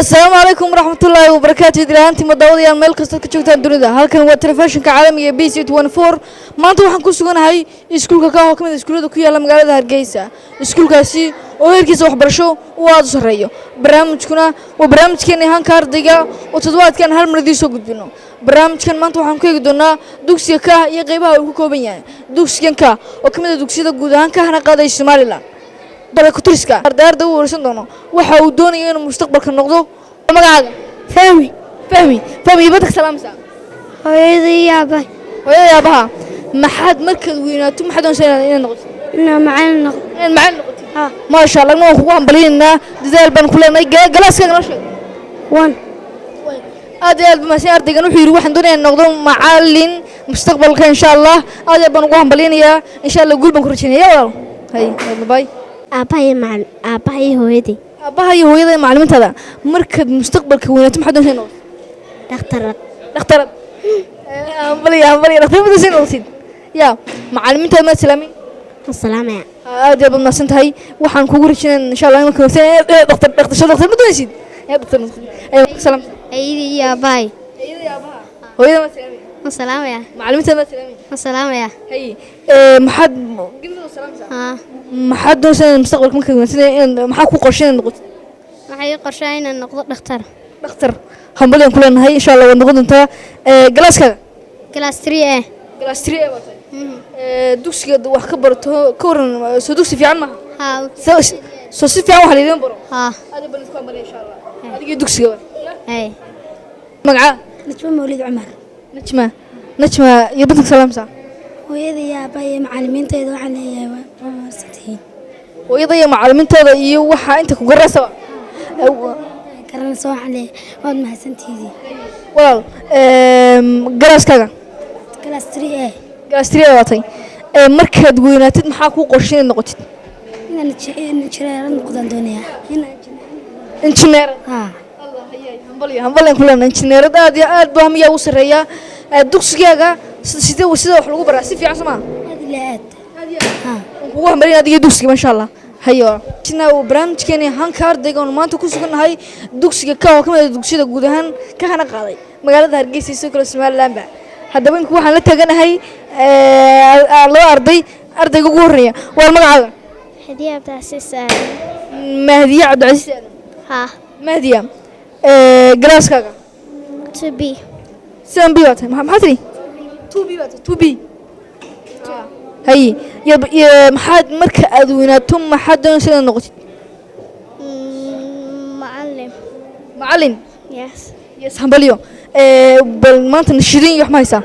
Asalaamu calaykum waraxmatullaahi wabarakaatu. Idilaahantii madaawadayaal, meel kastood ka joogtaan dunida, halkan waa telefishinka caalamiga ee BC 24. Maanta waxaan ku suganahay iskuulka Kaah oo ka mid ah iskuullada ku yaalla magaalada Hargeysa, iskuulkaasi oo heerkiisa waxbarasho uu aada u sarreeyo. Barnaamijkuna waa barnaamijkeena Hanka Ardayga oo toddobaadkan hal mar idiin soo gudbino. Barnaamijkan maanta waxaan ku eegi doonaa dugsiga Kaah iyo qeybaha uu ka kooban yahay dugsigan Kaah oo ka mid ah dugsiyada guud ahaan ka hana qaaday Somaliland. Barakuturiska arday arday u warsan doono waxa uu doonayo inuu mustaqbalka noqdo. Magacaaga? Fahmi. Fahmi, Fahmi, ibadka salaamsa. Hooyadii iyo aabbahay. Hooyada, aabaha. Maxaad markaad weynaato, maxaad doonaysaa inaad noqoto? Inaan macalin noqdo. Inaad macalin noqotid? Haa. Maasha Allah, waan kugu hambaliynaynaa, dadaal baan ku leenahay. Galaaskaaga noo sheeg. 1. Aad iyo aad buu mahadsan ardaygan. Wuxuu yidhi waxaan doonayaa noqdo macalin mustaqbalka, insha Allah. Aad iyo aad baan ugu hambaliynayaa, insha Allah guul baan ku rajaynaya walaal. Hay, bye. Aabbahay, macalin, aabbahay iyo hooyadii. Aabbaha iyo hooyada iyo macalimiintaada. Markaad mustaqbalka weynaato, maxaad doonaysaa inaad noqoto? Dhakhtarad. Dhakhtarad. Hambaliya, hambaliya. Dhakhtar ma doonaysaa inaad noqotid? Ya macalimiintaada maad salaamin? Salaamaya. Aad iyo aad baad mahadsan tahay. Waxaan kugu rajaynaya, insha Allah, imanka wanaagsan inaad dhakhtar dhakhtar dhakhtar ma doonaysid inaad dhakhtar noqotid? Ayo, salaam. Ayadii iyo aabbahay. Hooyada iyo aabaha. Hooyada maad salaamin? Salaamaya. Macalimiintaada maad salaamin? Salaamaya. Hay, maxaad gindada salaamsa? Haa. Maxaad doonaysaa inaad mustaqbalka markaad wanaagsan inaad, maxaa ku qorshay inaad noqotid? Waxay ii qorshaa inaan noqdo dhakhtar. Dhakhtar. Hambalyan ku leenahay, insha Allah waad noqon doontaa. Galaaskaaga? Class 3 A. Class 3 A baa tahay. Dugsiga wax ka barato ka waran? Soo dugsi fiican maaha? Haa. Soo si fiican wax laydin baro? Haa. Aad baan isku hambalya, insha Allah, adiga dugsiga. Hay. Magacaa? Najmo Mawlid Cumar. Najma, Najma, iyo badanka salaamsa. Hooyada iyo aabbaha iyo macallimiintayda waxaan leeyahay waa mahadsantihiin. Hooyada iyo macalimiinteeda iyo waxaa inta ku garaysaba. Garanaysa waxaan leeyahay waad mahadsantihiin. Walaal, galaaskaaga? Class 3 A. Class 3 waatay. Markaad weynaatid, maxaa kuu qorshay inaad noqotid? Inaan injineer noqdaan doonayaa. Inaan Injineer? Haa. Hambalyo, hambalyan ku leenahay. Injineerad aad iyo aad buu hamiyaa ugu sarreeyaa. Dugsigaaga sidee, sida wax lagu baraa si fiican soo maa? Aad ilaa aad. Haa. Waan kugu hambalyan adiga dugsiga, masha Allah. Hayo, jina uu barnaamijkeeni Hanka Ardayga oonu maanta ku sugannahay dugsiga Ka oo ka mid ah dugsiyada guud ahaan ka hana qaaday magaalada Hargeysa iyo sidoo kale Somalilandba. Haddaba imika waxaan la taaganahay laba arday. Ardayga ugu horreeya waa magacaaga? Hadiya Cabdicasiis Aadan. Mahdiya Cabdicasiis Aadan? Haa. Mahdiya, galaaskaaga? 2B. 7B baa tahay. Maxaa tiri? 2B baa tahay, 2B. Haye, maxaad marka aad weynaato, maxaad doonaysa inaad noqotid? Macalin. Macalin? Yes. Yes, hambalyo. Bal maanta nashiidin iyo wax ma haysaa?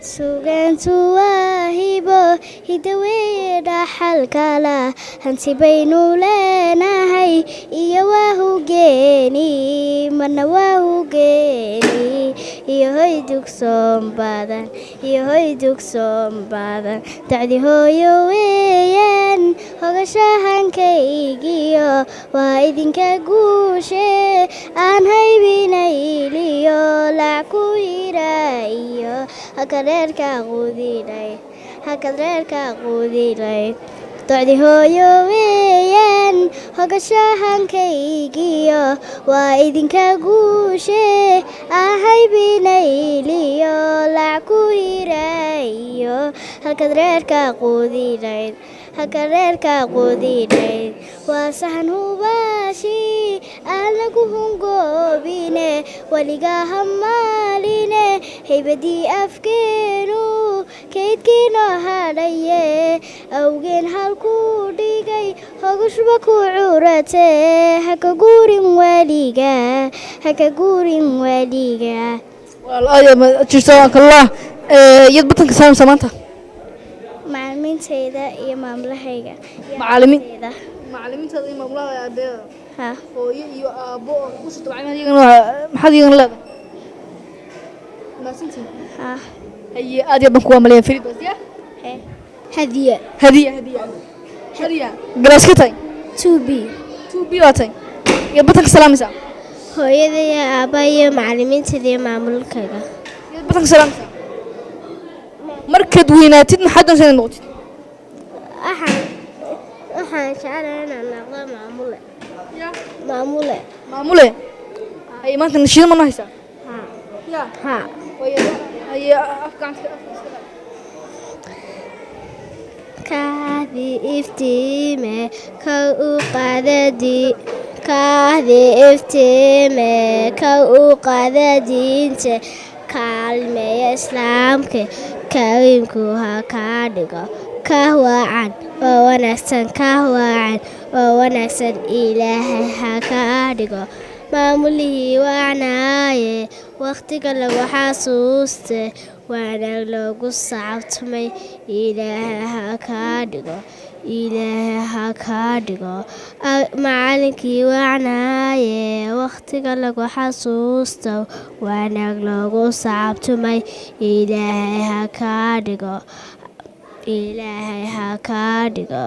Suugaantu waa hibo, hidaweeye dhaxalkala, hanti baynu leenahay iyo waa hugeeni, marna waa hugeeni, iyo hoy dugsoon badan, iyo hoy dugsoon badan, dacdi hooyo weeyaan hogashahankaygiyo waa idinka guushe aan haybinayliyo laac ku yiraayo hakareerka quudinay, hakareerka quudinay, docdi hooyo weeyaan hogashahankaygiyo waa idinka guushe aan haybinayliyo laac ku yiraayo halkaad reerka quudinayd, halka reerka quudinayd, waa saxan hubaashi aan lagu hungoobine, weligaa hamaaline, haybadii afkeenu kaydkiinoo hadhaye, awgeen halkuu dhigay hogushba ku curate, haka guurin weliga, haka guurin weliga. Walaal, aad jirto. Allah, iyad batanka saamsa maanta? Macalimiintayda iyo maamulahayga. Macalimiin, macalimiintaada iyo maamulaha ardayda? Ha. Hooyo iyo aabbo oo ku soo tabcay iyagana, maxaad iyagana leedahay? Mahadsantihiin. Ha. Haye, aad iyo aad baan kugu amaliyaa. Farid baas ya. Hadiya. Hadiya, hadiya, hadiya, galaas ka tahay? 2B. 2B baa tahay. Iyad batanka salaamaysaa? Hooyada iyo aabba iyo macalimiintayda iyo maamulkayga. Iyad batanka salaamaysaa. Markaad weynaatid, maxaad doonaysaa inaad noqotid? Waxaan jeclahay inaan noqdo maamule. Maamule. Maamule. Haye, maanta nashiido ma noo haysaa? Ya. Haa. Haye, afka gacanta, afka iska qaad. Kahdi iftiime kow u qaada kahdi iftiime kow u qaada diinta, kaalmeeya islaamka, kariimku ha kaa dhigo. Kah wacan oo wanaagsan, kah wacan oo wanaagsan, Ilaahay ha kaa dhigo. Maamulihii wacnaaye, wakhtiga lagu xasuuste, wanaag loogu sacabtumay, Ilaahay ha kaa dhigo, Ilaahay ha kaa dhigo. Macalinkii wacnaaye, wakhtiga lagu xasuusto, wanaag loogu sacabtumay, Ilaahay ha kaa dhigo, Ilaahay ha kaa dhigo.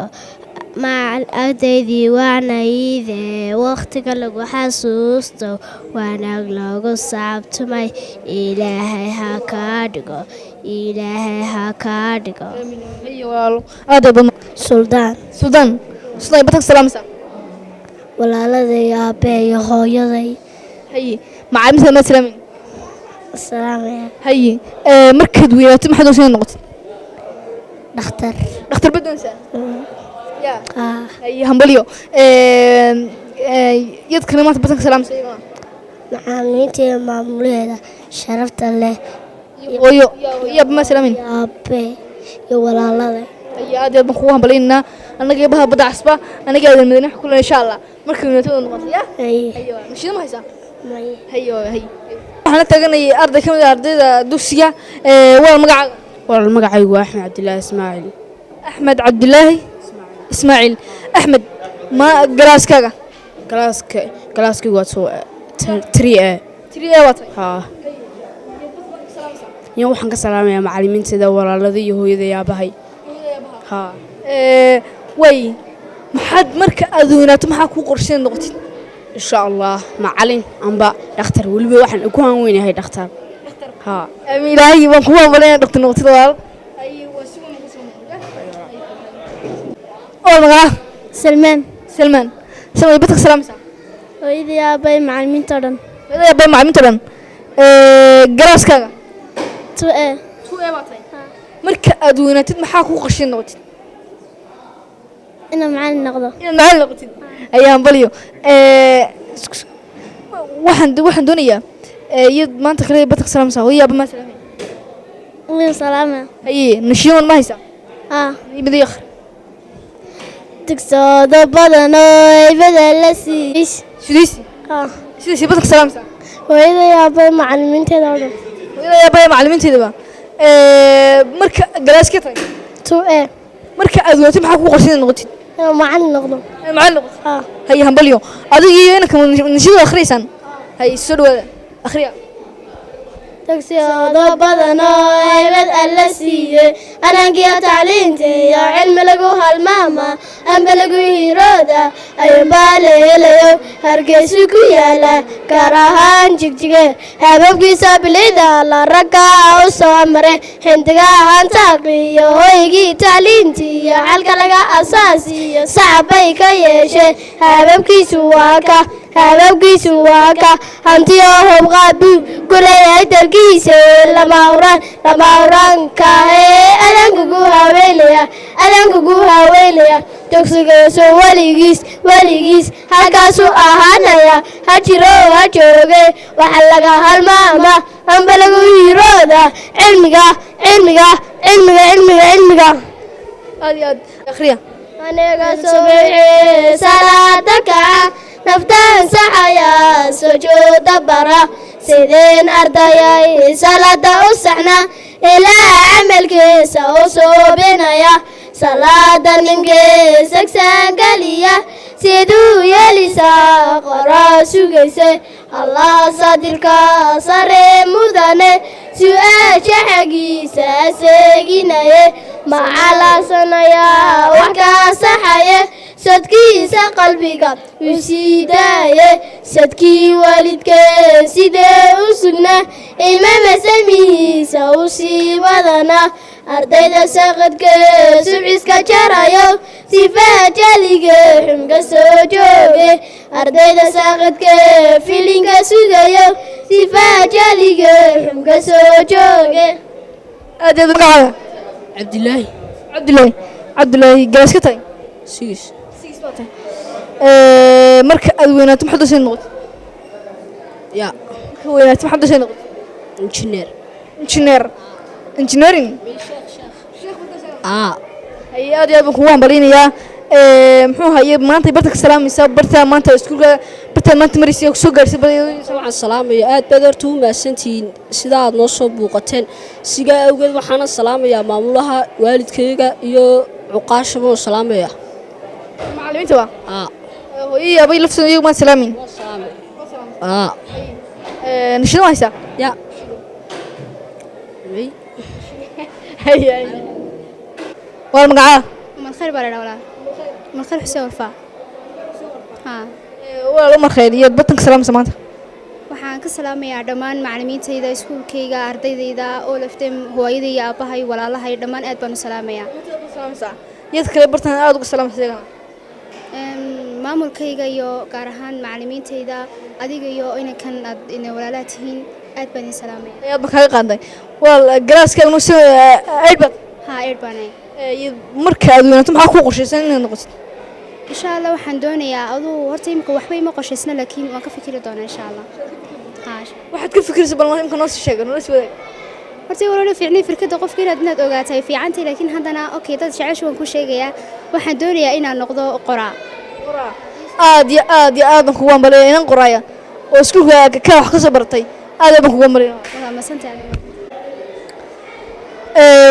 Ardaydii wacnayde, wakhtiga lagu xasuusto, wanaag loogu sacabtumay, Ilaahay ha kaa dhigo, Ilaahay ha kaa dhigo. Haye walaalo, aad baad. Suldaan. Suldaan, Suldaan, baad ka salaamaysaa? Walaaladay, aabe iyo hooyaday. Haye, macalimiinta ma salaamin? Salaamaya. Haye, markaad weynaato maxaad doonaysaa inaad noqotid? Dhakhtar. Dhakhtar baad doonaysaa ya? Haa. Haye, hambalyo. Yadkana maanta badan ka salaamaysa iyaguna? Macalimiinta iyo maamulaheeda sharafta leh. Hooyo iyo aabba ma salaamin? Iyo aabe iyo walaaladay. Haye, aad iyo aad baan kugu hambalyaynaa annaga iyo baha badda casba, annaga aadan madani wax kulan insha Allah markay weynaato wada noqoto ya. Haye. Haye, nashiido ma haysaa? Maya. Haye, haye, waxaan la taaganayay arday ka mid ah ardayda dugsiga. Waa magacaaga? Walaal, magacaygu waa Axmed Cabdilaahi Ismaaciil. Axmed Cabdilaahi Ismaaciil. Axmed, ma galaaskaaga? Galaaskaygu waa 3A. 3A waa tahay? Haa. Yan waxaan ka salaamayaa macalimiinteeda, walaalada iyo hooyada iyo aabahay. Haa. Way maxaad marka aad weynaato maxaa kuu qorsheyn noqotid? Insha Allah macalin amba dhakhtar. Weliba waxaan ku han weynahay dhakhtar. Haa. Amiin, Ilaahay waan kugu hambalyaynaa dhaqtar noqotid walaal. Haye, waa si weyn kusoo oo magaca? Salmaan. Salmaan, Salmaan, badka salaamaysaa? Hooyadii, aabay, macalimiinta o dhan. Hooyada, aabay, macalimiinta dhan. Galaaskaaga? 2A. 2A baa tahay. Marka aad weynaatid maxaa kuu qorsheyn noqotid? Inaan macalin noqdo. Inaad macalin noqotid. Ayaa hambalyo. Waxaan doonayaa iyad maanta kale badka salaamaysaa. Hooyo, aabba maa salaamay? Wiil salaama. Haye, nashiidan ma haysaa? Haa. Mid iyo akhri. Dugsoodo badan oo ibada la siiyey. Sudaysi. Haa. Sidaasi badka salaamaysaa? Hooyadii, aabay, macalimiinteeda oo dhan. Hooyada, aabbaha, macalimiinteedaba. Marka galaaskee tahay? 2A. Marka aad weynaatid maxaa kuu qorsheyn noqotid? Inaan macalin noqdo. Inaad macalin noqotid. Haa. Haye, hambalyo. Adiga iyo inanka nashiidada akhriyaysaan. Haye, soo dhawaada, akhriya. Dugsiyoodo badan oo haybad alla siiyey, anankiyo tacliinta iyo cilmi lagu halmaama amba lagu hirooda ayuunbaa la helayo. Hargeysu ku yaala, gaar ahaan Jigjige, hababkiisa bilida la ragga u soo maray, xindigahan taaqiyo hoygii tacliinta iyo xalka laga asaasiyo sacab bay ka yeesheen. Hababkiisu waa ka, hababkiisu waa ka hantiyo hubqaad buu ku leeyahay dalkiisa. Lama huraan, lama huraankahe, adankugu haweenaya, adankugu haweenaya. Dugsigaasu weligiis, weligiis halkaasuu ahaanaya, ha jiro ha jooge. Waxa laga halmaama amba lagu hirooda cilmiga, cilmiga, cilmiga, cilmiga, cilmiga. Aad iyo aad, akhriya. Aniga subaxii salaada kaca, naftaan saxaya, sujuuda bara. Sideen ardayay salaada u saxna, ilaa camalkiisa u suubinaya. Salaada ninkii sagsaan geliya, siduu yeelisaa qoraa sugaysa. Allah sadirka sare mudane, su-aasha xaggiisa seeginaye, macalaasanaya wax ka saxaye, sadkiisa qalbiga u sii daaye. Sadkii waalidkee sidee u sugnaa, ilmama samihiisa u sii wadana. Ardayda saqadka subciska jarayo, sifaha jaliga xunka soo jooge. Ardayda saqadka filinka sugayo, sifaha jaliga xunka soo jooge. Aad iyo aad. Magacaaga? Cabdilaahi. Cabdilaahi, Cabdilaahi, galaaska tahay? 6. Marka aad weynaato maxaad doonaysaa inaad noqoto? Ya? Marka weynaato maxaad doonaysaa inaad noqoto? Injineer. Engineer, engineering. Aa. Haye, aad iyo aad baan kugu hambalynayaa. Muxuu haye maanta barta ka salaamaysaa, barta maanta iskuulka, barta maanta maraysa kusoo gaarsay? Waxaan salaamaya, aad baad horta u mahadsantihiin sida aad noo soo buuqateen. Sigaa awgeed waxaana salaamayaa maamulaha, waalidkayga iyo cuqaashaba oo salaamaya. Macallimiinta ba? Aa. Hooyadii, aabay laftooda iyagu maan salaamin? Aa. Nashida ma haysaa? Ya. May. Haye haye, waa magacaa? Umal Khayr baa la dhahaa walaal. Umal Khayr Xuseen Warfaa. Haa. Walaal Umar Khayr, iyo bartan ka salaamaysa maanta? Waxaan ka salaamayaa dhammaan macallimiintayda, iskuulkayga, ardaydayda, all of them, hooyaday iyo aabbahay, walaalahay, dhammaan aad baan u salaamayaa. Yad kale bartan aad uga salaamaysa iyagana? Maamulkayga iyo gaar ahaan macallimiintayda, adiga iyo inankan aad ina walaalaha tihiin, aad baan idin salaamaya. Aad baan kaaga qaaday. Walaal, galaaska si 8 baad? Haa, 8 baanay. Marka aad weynaato maxaa kuu qorshaysan inaad noqotid? Insha Allah waxaan doonayaa, aduu horta imika waxba ima qorshaysna, laakiin waan ka fikiri doonaa insha Allah. Haa. Waxaad ka fikiraysa bal imka noo sii sheega, noola sii wadaag. Horta walaalo, fiicnay firkada qofka inaad ogaatay fiicantay, laakiin haddana okay, dad jecesha waan ku sheegayaa. Waxaan doonayaa inaan noqdo qoraa. Aad iyo aad iyo aad baan kugu hambalaya. Inan qoraaya oo iskuulka ka wax ka soo baratay, aad baan kugu hambalaya. Waa masantahay.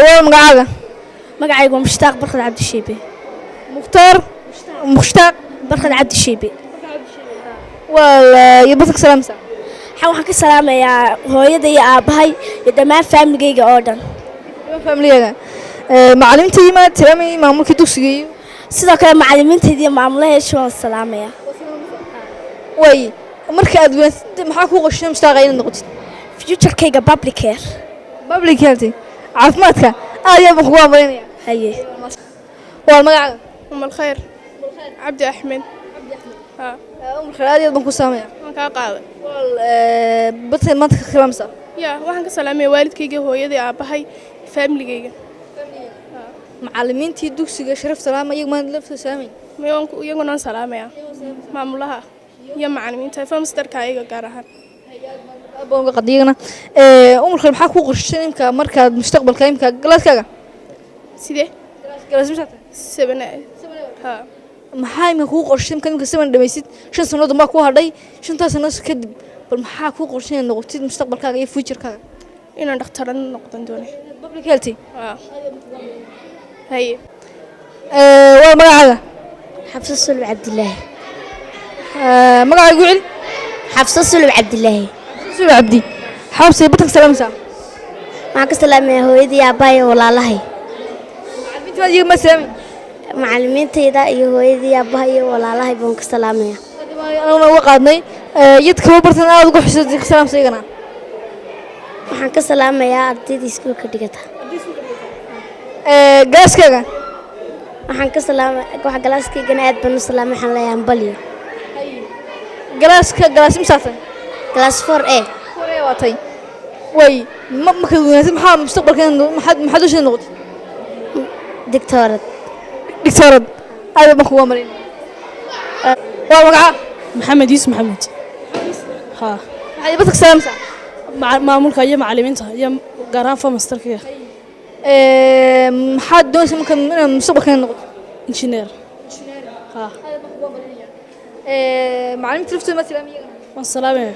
Waa magacaaga? Magacaygu waa Mushtaaq Barkad Cabdishiibe. Mukhtaar, Mushtaaq. Barkad Cabdishiibe. Waa iyo badka salaamsa? Waxaan ka salaamayaa hooyada iyo aabbahay iyo dhammaan faamiligayga oo dhan. Familiyaga, macallimiinta yimaad salaamay, maamulkii dugsiga iyo? Sidoo kale macallimiintayda iyo maamulaheesha waan salaamayaa. Way marka aad weynaatid maxaa kuu qorsheeyay, Mushtaaqa, inaad noqotid? Futurekayga public care. Public health, caafimaadka. Aad iyo aad baan kugu hambalinaya. Haye. Waa magacaaga? أم الخير عبدي أحمد. ها. Umar Khayr, aad iyo aad baan ku salaamaya. Waan kaa qaaday. Wal badka maanta ka salaamsa? Ya, waxaan ka salaamaya waalidkayga, hooyaday, aabbahay, faamiligayga. Macallimiintii dugsiga sharaf salaama iyagu maan lafta salaamay? Mayoonku iyaguna waan salaamaya, maamulaha iyo macallimiinta famsterka ayaga gaar ahaan. Aad baan uga qadiyagana. Umar Khayr, maxaa kuu qorsheysay imka markaad mustaqbalka imka galaaskaaga? Sidee? Galaas imsa tahay? 7. Ha. Maxaa imka kuu qorsheysay imka 7 dhamaysid? 5 sanood baa kuu hadhay. 5-taas sanood kadib bal maxaa kuu qorsheysay inaad noqotid mustaqbalkaaga iyo futurekaaga? Inaan dhakhtaran noqdan doonay. Public health. Ha, haye. Waa magacaaga? Xabso Sulub Cabdilaahi. Magacaaga igu celi. Xabso Sulub Cabdilaahi. Sulub Cabdi, xabsay batanka salaamaysaa? Waxaan ka salaamayaa hooyadii, aabbahay iyo walaalahay. Macallimiinta baad iyaga ma salaamay? Macallimiintayda iyo hooyadii, aabbahay iyo walaalahay baan ka salaamayaa. Anaguna uga qaadnay. Yad kaba bartan aad uga xusatay ka salaamsa iyagana? Waxaan ka salaamayaa ardayda iskuulka dhigata. Galaaskaaga? Waxaan ka salaama waxa galaaskaygana aad baan u salaamay. Waxaan leeyahay hambalyo. Galaaska galaas imsaatay? Class 4 A. Koree waatay. Way ma markaad weynaatid maxaa mustaqbalka maxaad u noqotay? Digtoorad. Dhigtoorad. Aad baan kugu marin. Waa magaca? Maxamed Yuusuf Maxamuud, haa. Maxaad ibadka salaamsaa? Maamulka iyo macallimiinta iyo gaar ahaan formasterka. Maxaad doonaysaa marka inaad mustaqbalka noqoto? Injineer, haa. Macallimiinta laftooda ma salaam iyagana? Waan salaamaya.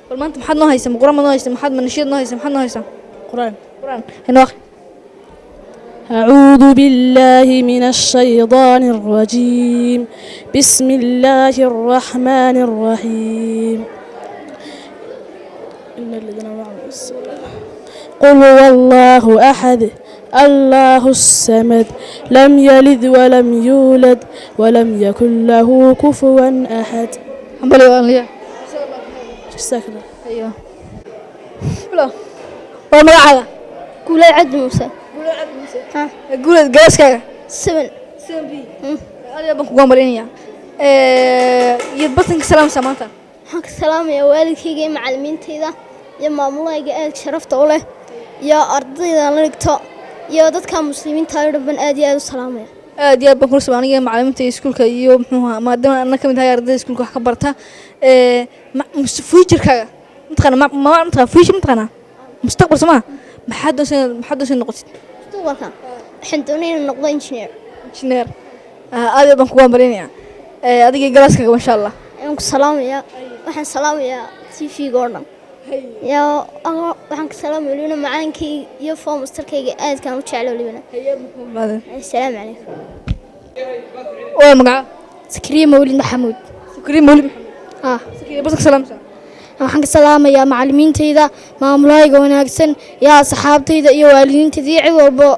Bal maanta maxaad noo haysaa? Ma quraan maad noo haysaa? Maxaad manashiid noo haysaa? Maxaad noo haysaa? Quraan. Quraan inoo akhri. أعوذ بالله من الشيطان الرجيم، بسم الله الرحمن الرحيم. إن الذين معهم قل هو الله أحد، الله الصمد، لم يلد ولم يولد ولم يكن له كفوا أحد. Hambali waan liya. جزاك الله. Ayo bilo, waa magacaaga? Kuulay Cabdi Muuse. Guuleed, galaaskaaga? 7. 7 B. Aad baan kugu hambalinayaa. Iyo bartanka salaamsa maanta? Waxaan ka salaamayaa waalidkayga iyo macallimiintayda iyo maamulahayga aad sharafta u leh iyo ardayda la dhigto iyo dadka muslimiinta oo dhan baan aad iyo aad u salaamaya. Aad iyo aad baan kula socon aniga macallimiinta iskuulka iyo muxuu ahaa, maadaama ana ka mid ahay ardayda iskuulka wax ka barta. Future-kaaga mataqaana? Ma mataqaana future? Mataqaana mustaqbal soo ma? Maxaad doonaysaa inaad noqotid? Mustaqbalka waxaan doonaya inaan noqdo engineer. Engineer. Aad iyo aad baan kugu hambalinayaa adiga iyo galaaskaaga, masha Allah. Ayaan ku salaamayaa. Waxaan salaamayaa TV-ga oo dhan iyo waxaan ka salaamaya welibana macalinkayga iyo form masterkayga aadkaan u jecla welibana. Assalaamu calaykum. Waa magaca? Sakriye Mawlid Maxamuud. Sakriye Mawlid Maxamuud. Ah. Sakriye, baska salaamsa. Waxaan ka salaamayaa macallimiintayda, maamulahayga wanaagsan iyo asxaabtayda iyo waalidiintayda iyo cid walbo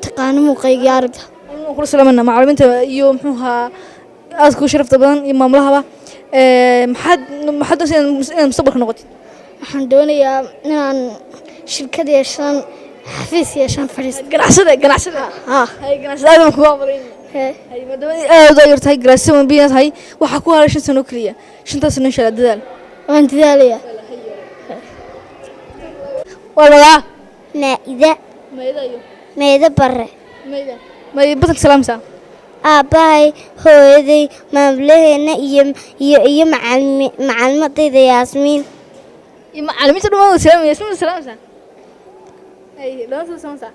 taqaano muuqayga iyo aragta. Waan kula salaamanaa macallimiinta iyo muxuu ahaa aad ku sharafta badan iyo maamulahaba. Maxaad doonaysaa inaad mustaqbalka noqotid? Waxaan doonayaa inaan shirkad yeeshaan, xafiis yeeshaan, fadhiisto. Ganacsada, ganacsada. Ah. Hay, ganacsada. Aad baan kugu hambalinayaa. Hay, maadaama aad u yar tahay, class 7 B tahay, waxaa ku haray 5 sano keliya. 5-taas sano insha Allah dadaal. Waan dadaalayaa. Waa magaca? Maa'ida. Maida iyo? Meeda Bare. Maida. May badanka salaamsa? Aabbahay, hooyaday, maamulaheena iyo macalimadayda Yaasmiin. Iyo macallimiinta dhammaan wada salaamaya. Yasmiin salaamsa. Hay, dhammaan salaamsa.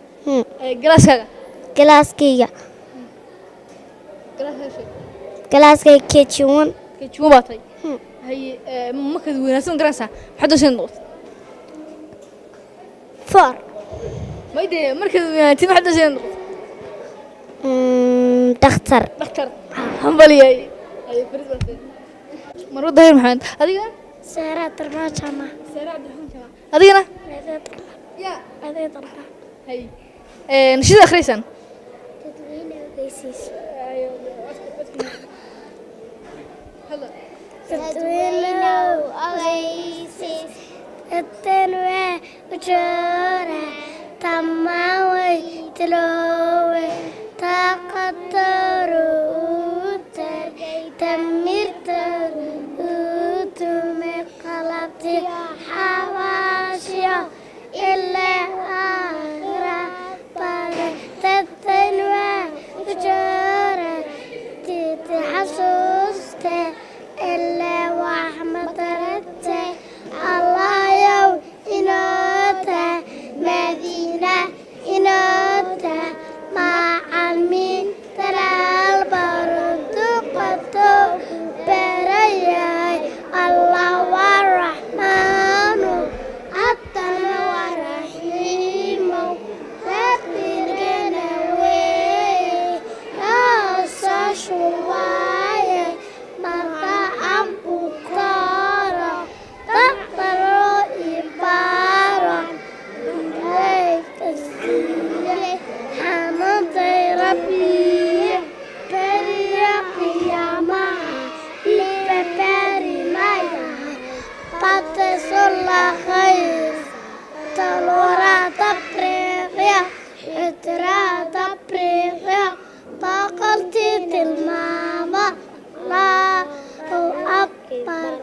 Galaaskaaga? Galaaskayga. Galaaskaaga sheeg. Galaaskayga KG1. KG1 baa tahay. Hay, markaad weynaatid ma garanaysaa maxaad doonaysaa inaad noqotid? 4. Mayde, markaad weynaatid maxaad doonaysaa inaad noqotid? Dhakhtar. Dhakhtar. Hambaliyay. Hay, farid baa tahay. Marwo Dahir Maxamed, adiga? Saara Abdiraxmaan Jaamac. Saara Cabdiraxmaan Jaamac. Adigana? Ya. Hay, nashida akhriysaan? Dadweyne ogeysiis. Dadweynow ogeysiis. Dadweyne ujoora. Tamaan way tiloowe. Taqataru tagay. Tamirta utume qalabti xawaashyo. Ilaa aakhira bare. Dadweyne ujoora. Titi xasuuste. Ilaa wax matarate. Allahayow inoota Madiina inoota macalimiin dalaal baruduqato barayahay. Allah waa raxmaanu haddana waa raxiimo rabbigana weeye noosoo shubaaye marka aan bukooro dabaro ibaaro siiyey xanuuntay rabbiye beriya qiyaamaha ibabari mayahay batesola khayr talwaraata briiqya xitiraata briiqya boqoltii tilmaama Allahu akbar,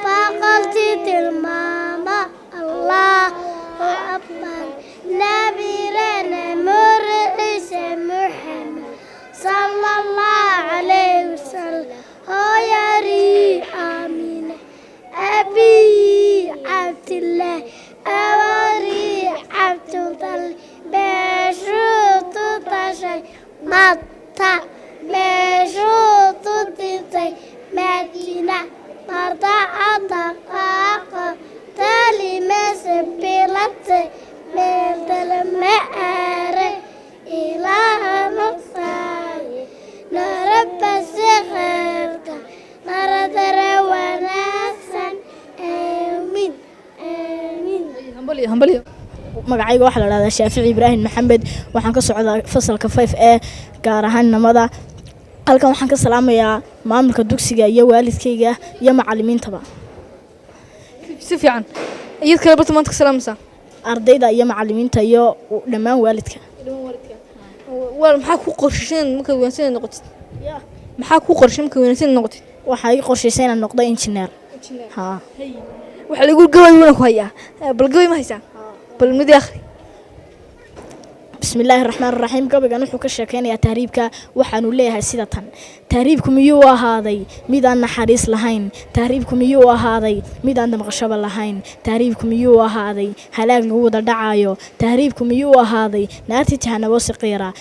boqoltii tilmaama Allahu akbar. Nabirana murciise Muxamed sala Allahu calayhi wasalam, hooyarii Aamina, abii Cabdillah, awarii Cabdultalib, meeshuu tu tashay Mata, meeshuu tu dhintay Madiina, mardaca dhaqaaqa talimese bilate meeldalama aare ilaaha nuqsaaye narabase kheyrta naradara wanaagsan. Aamiin, aamiin. Hambaliyo, hambaliyo. Magacayga waxaa la dhahdaa Shaafici Ibraahim Maxamed. Waxaan ka socdaa fasalka 5 ee, gaar ahaan namada. Halkan waxaan ka salaamayaa maamulka dugsiga iyo waalidkayga iyo macalimiintaba. Si fiican. Iyad kale barta maanta ka salaamaysaa? Ardayda iyo macalimiinta iyo dhammaan waalidka. Walaal, maxaa ku qorshaysay markaad wanaagsan noqotid? Maxaa ku qorshay markaad wanaagsan noqotid? Waxaa ii qorshaysay inaan noqdo injineer, haa. Waxaa lagu gabay wana ku hayaa. Bal gabay ma haysaa? Bal mid akhri. Bismillaahi raxmaan raxiim. Gabaygan wuxuu ka sheekeynayaa tahriibka. Waxaanu leeyahay sida tan: tahriibku miyuu ahaaday mid aan naxariis lahayn? Tahriibku miyuu ahaaday mid aan damqashaba lahayn? Tahriibku miyuu ahaaday halaag lagu wada dhacayo? Tahriibku miyuu ahaaday naartii jahanabo siqiira?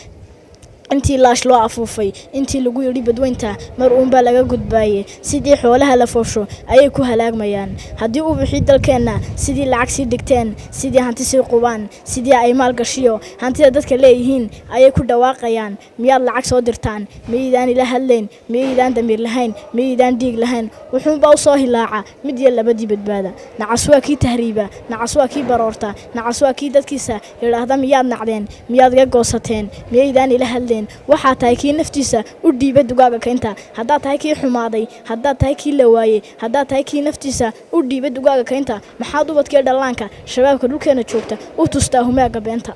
Intii laash loo afuufay, intii lagu yidhi badweynta mar uunbaa laga gudbaaye, sidii xoolaha la foosho ayay ku halaagmayaan. Haddii u bixii dalkeenna sidii lacag sii dhigteen, sidii hanti sii qubaan, sidii ay maalgashiyo hantida dadka leeyihiin ayay ku dhawaaqayaan. Miyaad lacag soo dirtaan? Miyaydaan ila hadlayn? Miyaydaan damiir lahayn? Miyaydaan dhiig lahayn? Wuxuunbaa u soo hilaaca mid iyo labadii badbaada. Nacas waa kii tahriiba, nacas waa kii baroorta, nacas waa kii dadkiisa yidhaahda: "Miyaad nacdeen? Miyaad iga goosateen? Miyaydaan ila hadlayn?" Waxaa tahay kii naftiisa u dhiiba dugaaga kaynta. Haddaad tahay kii xumaaday, haddaad tahay kii la waayey, haddaad tahay kii naftiisa u dhiiba dugaaga kaynta, maxaad ubadkee dhallaanka shabaabka dhulkeena joogta u tustaa humaaga beenta?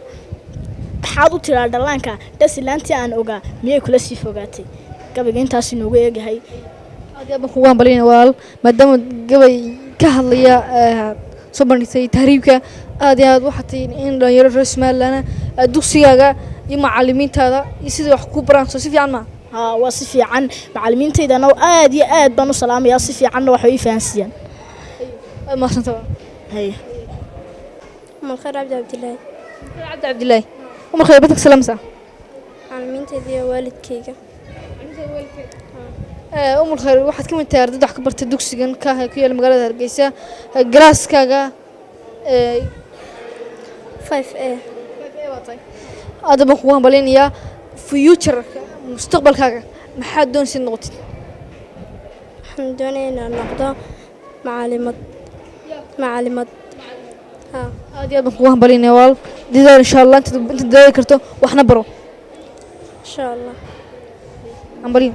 Maxaad u tiraa dhallaanka dhasilaantii aan ogaa miyay kula sii fogaatay? Gabayga intaas inoogu eegyahay. Aad iyo aad baan kugu hambalyayna, walaal, maadaama gabay ka hadlaya soo bandhigtay tahriibka. Aad iyo aad waxaa tahay in dhalinyaro reer Somaliland dugsigaaga iyo macalimiintaada iyo sidai wax ku baraan soo si fiican ma Haa, waa si fiican. Macalimiintaydana aad iyo aad baan u salaamayaa, si fiicanna waxay ii fahansiiyaan. Waad mahadsantahay. Haye. Umar Khayr Cabdi Cabdilaahi. Cabdi Cabdilaahi. Umar Khayr, badka salaamsa. Macalimiintayda iyo waalidkayga. Umar Khayr, waxaad ka mid tahay ardayda wax ka bartay dugsigan ka ku yaala magaalada Hargeysa. Galaaskaaga? 5A. Aad baan kugu hambalyaynayaa. Future, mustaqbalkaaga maxaad doonaysa inaad noqotid? Waxaan doonaya inaan noqdo macalimad, macalimad, haa. Aad iyo aad baan kugu hambalyaynaya, walaal. Dadaal insha Allah, intaad dadaali karto waxna baro. Insha Allah. Hambalyo.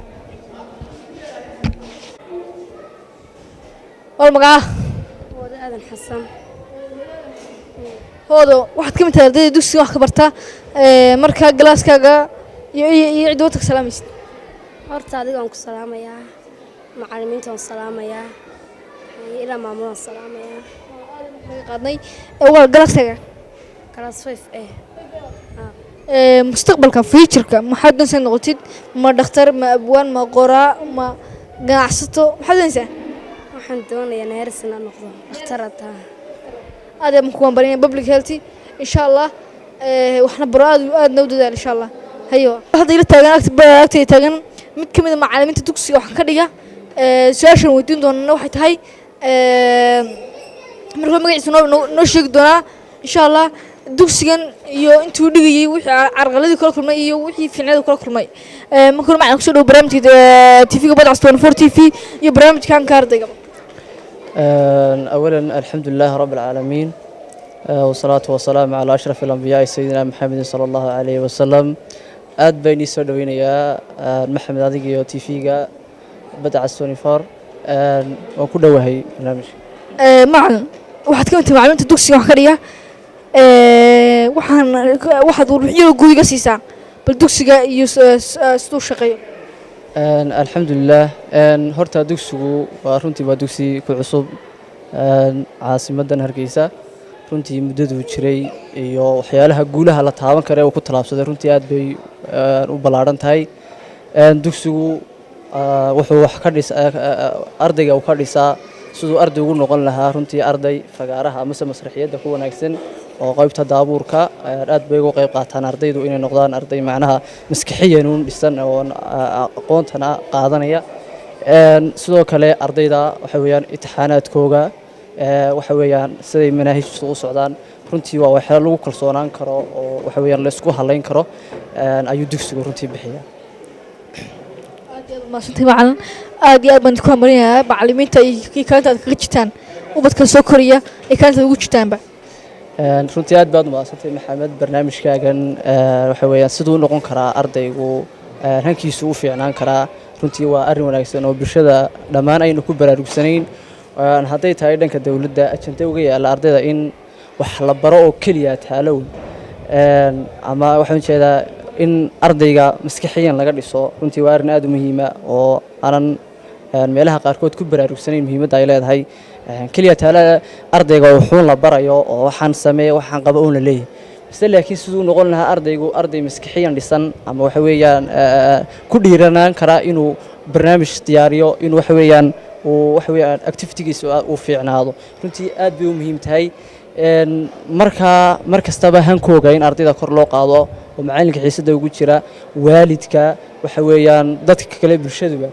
Walaal, magacaa? Hoodo Aadan Xasan. Hoodo, waxaad ka mid tahay ardayda dugsiga wax ka barta. Markaa galaaskaaga iyo cidda wadka salaamaysid? Horta adigaan ku salaamayaa, macalimiinta waan salaamayaa, ilaa maamulaan salaamayaa. Qaadnay. Waa galaaskaaga? Class 5A. Mustaqbalka, futureka, maxaad doonaysaa inaad noqotid? Ma dhakhtar, ma abwaan, ma qoraa, ma ganacsato? Maxaad doonaysaa? Waxaan doonayaa nurse inaan noqdo, dhakhtar taa. Aad ayaan ku hambalyayna. Public health insha Allah. Waxna baro, aad aadna u dadaal insha Allah. Hayo, hadda ila taagan, agtayda taagan mid ka mid a macalimiinta dugsiga waxaan ka dhiga. Su-aashan weydiin doonana waxay tahay, marka magaciisa noo sheegi doonaa insha Allah, dugsigan iyo intuu dhigayay, wixii carqaladii kula kulmay iyo wixii fiicnada kula kulmay. Marka hore, macalin, kusoo dhow barnaamijka TV-ga Badcas 24 TV iyo barnaamijka Hanka Ardayga. أولا الحمد لله رب العالمين، والصلاة والسلام على أشرف الأنبياء سيدنا محمد صلى الله عليه وسلم. Aad baan ii soo dhaweynayaa, Maxamed, adiga iyo TV-ga Badcas 24. Waan ku dhowahay barnaamijka. Macalin, waxaad ka mid tahay macalimiinta dugsiga wax ka dhiga. Waxaad warbixin guud iga siisaa bal dugsiga iyo siduu shaqeeyo? Alxamdulilah. Horta dugsigu waa runtii waa dugsi ku cusub caasimadan Hargeysa. Runtii muddaduu jiray iyo waxyaalaha guulaha la taaban kara ee uu ku tallaabsaday runtii aad bay u ballaadhan tahay. Dugsigu wuxuu wax ka dhis ardayga uu ka dhisaa siduu arday ugu noqon lahaa runtii arday fagaaraha amase masraxiyadda ku wanaagsan oo qaybta daabuurka aad bay uga qayb qaataan ardaydu inay noqdaan arday macnaha maskaxiyan uun dhisan oo aqoontana qaadanaya. Sidoo kale ardayda waxa weeyaan imtixaanaadkooga, waxa weeyaan siday manaahijtu u socdaan, runtii waa waxyaalo lagu kalsoonaan karo oo waxa weeyaan la isku halayn karo ayuu dugsigu runtii bixiyaa. Maasantay, macalin. Aad iyo aad baan idinku hambalinayaa macalimiinta iyo kaalinta aad kaga jirtaan ubadka soo koriya iyo kaalinta aad ugu jirtaanba. Runtii aad baad umahadsantay, Maxamed. Barnaamijkaagan waxa weeyaan siduu u noqon karaa ardaygu hankiisu u fiicnaan karaa, runtii waa arrin wanaagsan oo bulshada dhammaan aynu ku baraarugsanayn. Hadday tahay dhanka dowladda, ajende uga yaalla ardayda in wax la baro oo keliya taalown ama waxaan ujeedaa In ardayga maskaxiyan laga dhiso runtii waa arrin aad u muhiima oo aanan meelaha qaarkood ku baraarugsanayn muhiimadda ay leedahay. Keliya taale ardayga wuxuun la barayo oo waxaan sameeye, waxaan qaba uun la leeyahay base, laakiin siduu noqon lahaa ardaygu arday maskixiyan dhisan ama waxa weeyaan ku dhiiranaan karaa inuu barnaamij diyaariyo, inuu waxa weeyaan uu waxa weeyaan activitygiisa uu fiicnaado, runtii aad bay u muhiim tahay. Markaa mar kastaba hankooga in ardayda kor loo qaado oo macalinka xiisadda ugu jira, waalidka, waxa weeyaan dadka kale, bulshaduba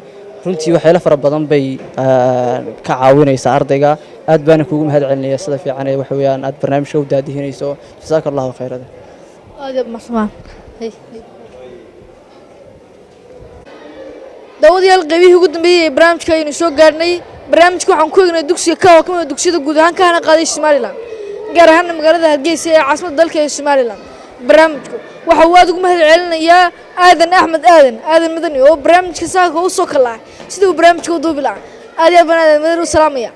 runtii waxyaalo fara badan bay ka caawinaysaa ardayga. Aad baana kuugu mahad celinaya sida fiican ee waxa weeyaan aad barnaamijka u daadihinayso. Jasaaka Allahu khayrada. Aad mahadsan. Daawadayaal, qaybihii ugu dambeeyey ee barnaamijka ayaynu soo gaarhnay. Barnaamijka waxaan ku eegnay dugsiga Kaah oo ka mid ah dugsiyada guud ahaan ka hana qaaday Somaliland, gaar ahaana magaalada Hargeysa ee caasimadda dalka ee Somaliland. Barnaamijku waxa uu aad ugu mahad celinayaa Aadan Axmed Aadan, Aadan Madani, oo barnaamijka saaka u soo kalaa sidii uu barnaamijka u duubi lahaa. Aad iyo aad baan Aadan Madani u salaamaya.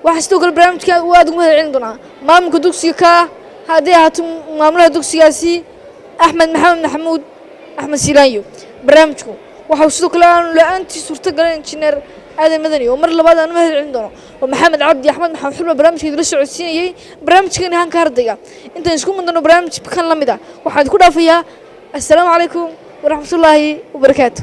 Waxaa sidoo kale barnaamijka uu aad ugu mahad celin doonaa maamulka dugsiga Kaah, haddii ahaato maamulaha dugsigaasi Axmed Maxamed Maxamuud, Axmed Siilaanyo. Barnaamijku waxa uu sidoo kale aanu la-aantii suurto galay injineer Aadan Madani oo mar labaad aan u mahad celin doono. Oo Maxamed Cabdi Axmed, Maxamed Xulba, barnaamijka idila socodsiinayay, barnaamijkan hanka ardayga. Intaan isku mudano barnaamij kan la mid ah, waxaan idinku dhaafayaa assalaamu calaykum waraxmatullaahi wabarakaatu.